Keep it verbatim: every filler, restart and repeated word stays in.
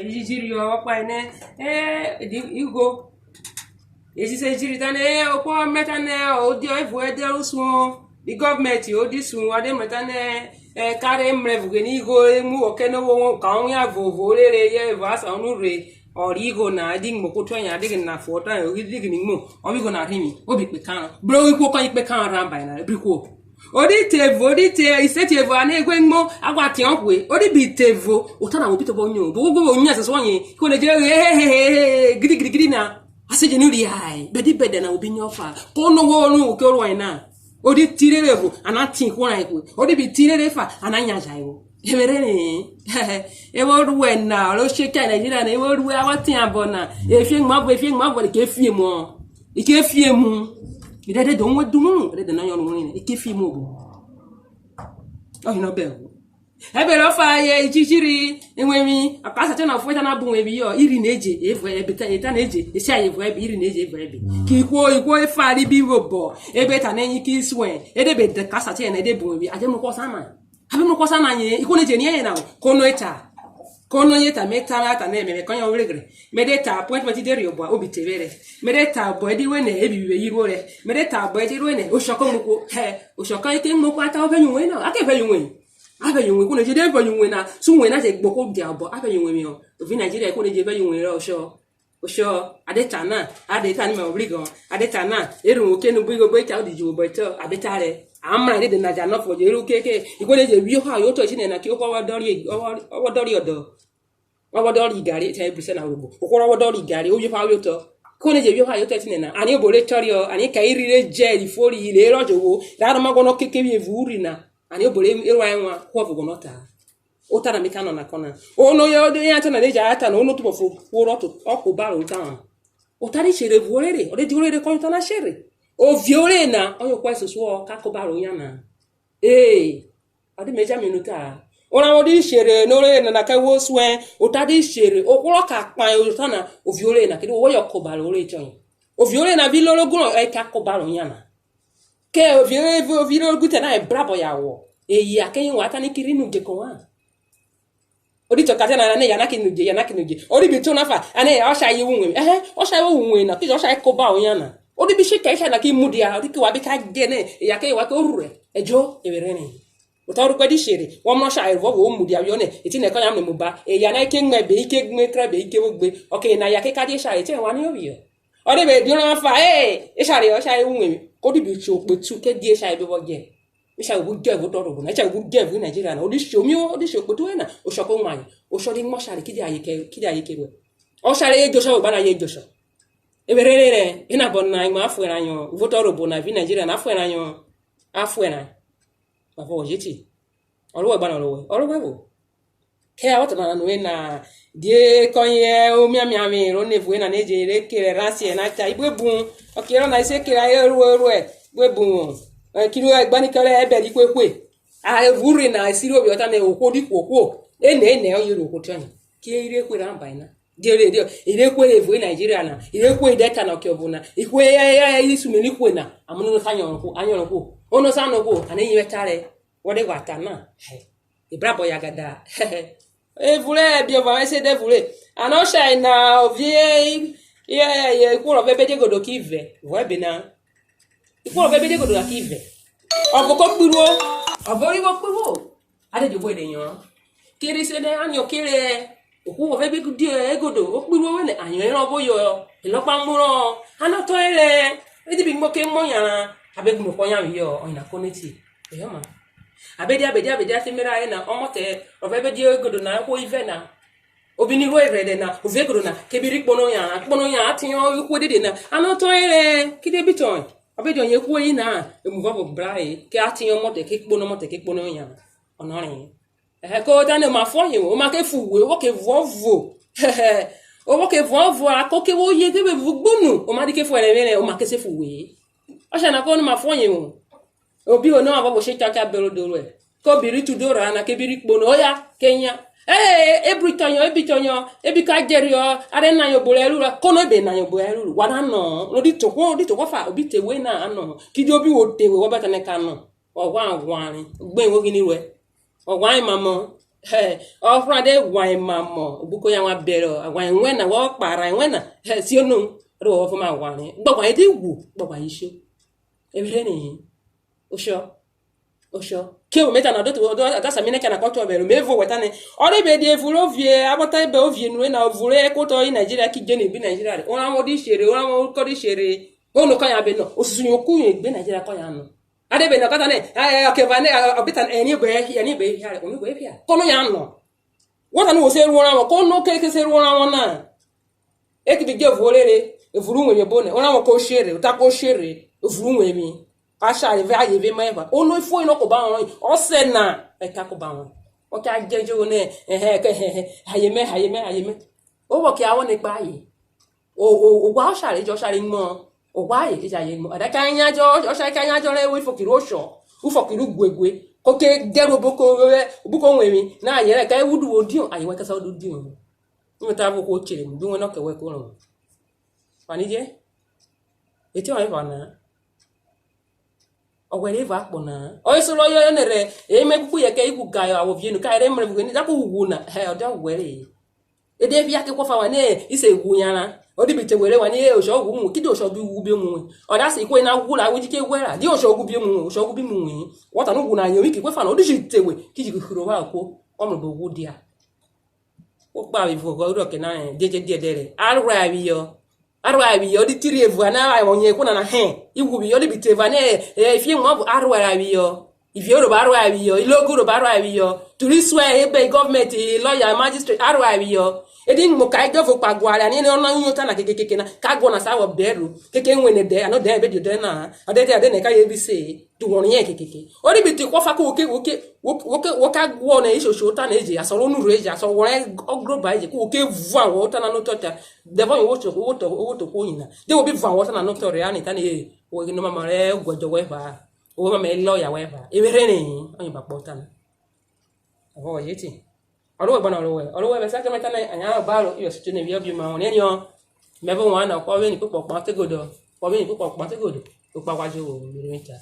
Ijiri ọ kpahe nẹ, e, di igho. Esi se jiri tanẹ, e, okpọ mrẹ tanẹ, o dia evo ẹdẹ usuon, ri gọọmenti o di sun, wa de mrẹ tanẹ, e, ka rhe mrẹ vughe ni igho emu wọ kẹ nẹ wo ka owian vovo rere yẹ evo asan unu rhe, ọ ri igho na, a di mu okotu ọyen, a de ghene na fo ọtọ, o di ghene mu, ọ vẹ igho na rhivwi, o bi kpe kanrọ. Bro ihwo kọyen kpe kanrọ rhan ba na, bri ihwo. O di te evo, o di te iseti evo, a ne ghwe muo, a gua tiọn hwe. O di bi te evo, ota na wo bi tobọ nyo, bo wo ghwe wo nyo ẹsosuọ yen, ko ne je ghe he he he he, gidi gidi gidi na. A se je ni ria-a, bẹdi bẹdẹ na wo bi nyo ọfa. Kono wo ru uke oruẹ na. O di te irere evo, a na tin ihwo rayen hwe. O di bi te irere efa, a na yan ja evo. Emerere, evo ruẹ na, ro che kẹ Nigeria na, evo ruẹ, a wa tian abọ na. Efiemu abọ, efiemu abọ, ke fiemu. Ike fiemu. Idẹdẹ do nwe dumuru, idẹdẹ na yọ nwe, ike fiemu obo. Ọhina ọbẹ o. Ẹbẹre ọfa ye ichichiri, iwevwi, akpasa tiọna fue tana bu wevwi yọ, iri na eje, evo ẹbe, eta na eje, esia evo ẹbe, iri na eje evo ẹbe. Ki ihwo, ihwo efa ri bi vwo obọ, ebe ta na eyin ki suẹn, e de be de akpasa tiọna, e de bu wevwi, a je mu kọ sa na. A be mu kọ sa na yen, ihwo na eje riẹn yena o, kono eta. Kono ye ta, me ta, me ta nẹ, mẹvwẹ kọyen ọvwreghrẹ. Me de ta appointment de rhiobọ, o bi te vwẹrẹ. Me de ta obọ ẹdi ruẹ nẹ, e bi vwe iruo rẹ. Me de ta obọ ẹdi ruẹ nẹ, oshọ ko mu kpo. Hẹ, oshọ ko ke mu kpo, a ta, ọ vẹ yunwe na, a ke vẹ yunwe. A vẹ yunwe, ko ne je de vẹ yunwe na, su yunwe na je gbo ko dia obọ, a vẹ yunwe mi o. Ovi Nigeria, ko ne je vẹ yunwe rẹ oshọ. Oshọ, a de ta na, a de ta ni mẹ obrigọ, a de ta na, erhuvwu oke nu bigho gbe cha, o di ju obọ eto, a be ta rẹ. A ma rede na ja nọ fo, je ru keke, ihwo ne je vwi oha yotọ etinẹ na, ki ohwo ọwọ dọri, ọwọ, ọwọ dọri ọdọ. Ọwọ dọri igari, eta e brise na rogbo. Ohwo ọwọ dọri igari, o vwi oha yotọ. Ko ne je vwi oha yotọ etinẹ na, ani obo re chọriọ, ani ka irhi re jẹ, ri fori, ile rọ jovwo, ra rọ ma guọnọ keke vwẹ evun urhi na, ani obo re rua ẹnwan, ohwo ọvo guọnọ ta-a. Ota na mi ka nọ na kọ na. Ono yọ de yan ta na, ne ja ta na, ono tubọ fo, wo rọ to, ọ ko obaro ota na. Ota ri shere vwo orere, ọ de dia orere kọyen ota na shere. Ovie ore na, ọyen ohwo ẹsosuọ ka kobaro yan na. Ee, ọ de me ja mi unu ta-a. Orọnvwọn de shere, no orere nana kẹ wo suẹn, ota de shere, ohwo rọ ka kpahen ota na, ovie ore na, kidie wo yọ kobaro ore tiọyen. Ovie ore na vi loro gun, ọ ka kobaro yan na. Kẹ ovie, ovie, ovie ore gun te na, ebrabọ ya wọ. Eya kẹ yen wa ta ni ki rhi nu je kọ wan. O di tọ kata na, ne yana ki nuje, yana ki nuje. O di bi tun na fa, ane ọshare ye wu wen. Ehe, ọshare ye wu wen na, kije ọshare koba oyan na. O di bi shi ke isha na ki mudia, o di ki wa bi ka je ne, eya ke wa ke orure. Ejo, e vwerhe ni. Ota ru kpe di shere, wo mrẹ ọshare vwọ vwo mudia vwọ nẹ, eti nẹ kọyen a mrẹ emu ba, eya na ke mẹ be, ike gbe krẹ be, ike vwo gbe. Ọke na ya ke ka die share, ete wa ni ovie. Ọ de be di orọnvwọn fa, e, eshare, ọshare wu wen, ko di bi cho kpetu, ke die share be vwọ djẹ. Eshare wu djẹ vwẹ otọ rẹ obo na, eshare wu djẹ vwẹ Nigeria na, o di sho mi, o di sho kpetu na, oshọ ko wan, oshọ de nọ share, kidie aye ke, kidie aye ke ruẹ. Ọshare ye djoshọ, oba na ye djoshọ. E vwerhe rẹ, enabọ na, emu a fuẹrẹn ayọn, vwẹ otọ rẹ obo na, vwẹ Nigeria na, a fuẹrẹn ayọn, a fuẹrẹn. Mavọ wọ je te? Ọ ro wẹ gba na, ọ ro wẹ, ọ ro wẹ vwo. Kẹ a vwọ ta na nure na, die kọyen omiamiavwe ro ne vwe na, ne je re kerẹ erhansiẹ na cha, ibuebun, ọke rọ na, e se kerẹ aye ruẹ ruẹ, ibuebun, e, kiri ẹgbanikẹ rẹ ẹbẹre ihwe hwe. A vwurhi na, esiri ovie ọ ta nẹ, ohwo di kuo kuo, enẹ enẹ ọyen ru ohwo tiọyen. Kie irhe hwe rhan bai na? Die re, die, irhe hwe evo Nigeria na, irhe hwe Delta na, ọkiọvo na, ihwe, e, e, e, isumeri ihwe na, amono sa yọnrọn ohwo, a yọnrọn ohwo, ono sa nọ ohwo, a ne yin vwẹ ta rẹ, wọ de ghwa ta na, hẹ, ebrabọ ya gada. Evun rẹ ẹbe ọvo, avwanre se de vughe. Ana ọshare na, ovie, ihwo rọ vẹ ẹbe diegodo ki vẹ vwẹ ẹbe na. Ihwo rọ vẹ ẹbe diegodo na ki vẹ. Ọvo ko kpiruo, ọvo ri vwo kpiruo. A de djobọe de yọnrọn. Kere se nẹ a niọn kere ohwo wọ vẹ ẹbe die egodo, o kpiruo wẹ nẹ ayen rọ vwo yọ elọkpa murọ. A nọ tọrẹ rẹ, e de bi gbe ọke emọ yanran, a be gun ohwo yanrhe yọ, ọyena ko neti. Eyoma. A be dia, a be dia, a be dia, te me rae na, ọmọtẹ ọvẹ be dia egodo na, ihwo ivẹ na. Obi ni ruo evrẹdẹ na, ovie egodo na, ke bi rhi kpono yanran, kpono yanran, a tiyan ihwo dede na. A nọ tọrẹ rẹ, kidie bi tọrẹ, a be dia ọyen ihwo yena, emu vọvo bra e, ke a tiyan ọmọtẹ, ke kpono ọmọtẹ, ke kpono yanran. Ọnọre. Ẹhẹ, ko tanẹ oma fọyen, oma ke fu we, owọ ke vuọvo. Owọ ke vuọvo, ako ke wo ye, ke vwo vwo gbunu, oma di ke fuẹrẹn vwerẹn, oma ke se fu we. Ọshare na ko nẹ oma fọyen o. Obi wo nọ avọ vwo she cha cha bẹrẹ odo ruẹ. Ko bi rhi tudo ra na, ke bi rhi kpono, oya, ke yan. Ee, e bru tọyọn, e bi tọyọn, e bi ka jẹriọ, a rẹ na yan obo rẹ ru ra, kono ebe na yan obo rẹ ru, wa na nọ, ro di tohwo, ro di tohwo fa, obi te we na, a nọ. Kidie obi wo te we, wọ bẹta nẹ ka nọ. Ọ ghwa ghwanre, gbe wo ghini ruẹ. Ọ ghwa emamọ. Hẹ, ọphran de ghwa emamọ, obuko yan wan bẹrẹ aghwa ẹwẹn na, wọ kpara ẹwẹn na, hẹ, si onu, ọ de wọ vwọ ma ghwa rẹ gbọghwa ede ghwu, gbọghwa isio. Emerhe ni, oshọ, oshọ. Ke wo me ta na, do to, do, ada sa mi nẹ kẹ na kọ chọ vwẹ ro, me vwo wẹ ta nẹ, ọ de be dia evun ro vie, abọta ebe ovie nure na, evun re ko tọ ri Nigeria, ki je ni bi Nigeria re, orọnvwọn di shere, orọnvwọn kọ di shere, ono kọ yan be nọ, osusu yo ku yo egbe Nigeria kọ yan nọ. A de be nọ kọ ta nẹ, eh, ọke va nẹ, eh, ọbe ta nẹ, ẹni gbe, ẹni gbe phia rẹ, oni gbe phia. Kono yan nọ? Wọ ta nẹ wo se ru orọnvwọn, kono ke, ke se ru orọnvwọn na? E ki bi je vwo rere, evun ru uwevwi obo nẹ, orọnvwọn ko shere, ota ko shere, evun ru uwevwi. Ashare vẹ aye ve ma epha. Ono ifo ino koba wọn, ọsẹ na, eta koba wọn. Ọ cha je jo nẹ, ẹhẹ, kẹ, hẹ, hẹ, aye mẹ, aye mẹ, aye mẹ. O vwọ kẹ awọ ne kpaye. O, o, oghwa ọshare, eje ọshare mọ, oghwa aye, eje aye mọ. Ada ka yan jọ, ọshare ka yan jọ rẹ ifo kiri oshọ, ifo kiri uguegue. Ko ke dẹrhu obuko, obuko wẹnvwe, na aye rẹ ka udu wo dion, aye wẹn kẹsa udu dion. Uyota vwo ohwo chere mu, bi wẹn nọ kẹ wẹ ko rọnvwọn. Kpani je, etiọnrọn epha na. Ọghwẹrẹ eva akpọ na. Ọye so rọ yọyọ nẹ rẹ, eme kpukpu yẹ kẹ ighwu ga awọ vie nu, ka rẹ mrẹ vughe ni, da ku ghwu na, hẹ, ọ dia ghwẹre. E de phia ke kọfa wa nẹ, i se ghwu yanran. Ọ di bi te were wa ni, e, oshọ ghwu mu, kidie oshọ bi ghwu bi mu. Ọ da se ihwo na ghwu ra, wo ji ke ghwẹ ra, di oshọ ghwu bi mu, oshọ ghwu bi mu. Wọ ta nu ghwu na yovwi ki kwe fa na, o di ji te we, ki ji hiro wa okwo, ọ mrẹ obo ghwu dia. Okpavwi vwẹ urọke na, eh, dieje diẹdẹrẹ. A rhuẹ phiyọ. A rhuẹ phiyọ, ọ di tiri evun, a na vwẹ ọyen ihwo nana hẹn. Ighwu phiyọ, ọ di bi te eva nẹ, eh, ifiemu ọvo, a rhuẹ phiyọ. Ivie ro ba rhuẹ phiyọ, ilogo ro ba rhuẹ phiyọ. Turi suẹ, ebe government, lawyer, magistrate, a rhuẹ phiyọ. E di mu ka idọvo kpa guare, ani, ọ na uyota na keke keke na, ka guọnọ sa vwọ bẹro, keke wene dẹ, anọ dẹ, ebe dio dẹ na, ọ dẹ dẹ, ọ dẹ nẹ ka ye bi se. Tu wọ riẹn kekeke. O rhi bi te ihwo ọfa, ku wo ke, wo ke, wo ke, wo ke, wo ka guọnọ ishosho ota na eje, ason ro nurhu eje, ason wọ rẹ ọgroba eje, ku wo ke vuẹ awọ ota na notọ cha. Dẹvọ yen wo te, wo te, wo te ohwo yin na. Die wo bi vuẹ awọ ota na notọ rẹ, ani ta nẹ, e, wo ghene omamọ rẹ oguẹdjọ wẹ epha, wo omamọ rẹ lawyer wẹ epha. Emerhe ni, ọyen ba kpọ ota na. Ọvọ wọ je te. Ọ ro wẹ gbọnọ ro wẹ, ọ ro wẹ vwẹ sacrament tanẹ, ayan obaro, iyọ sutune vwẹ ọbioma, ọ riẹn niọ, mẹ vẹ ovwan na, kọ vwẹ ni kpokpọ kpọn tegodo, kọ vwẹ ni kpokpọ kpọn tegodo, okpakpa jovwo, mi rhe cha.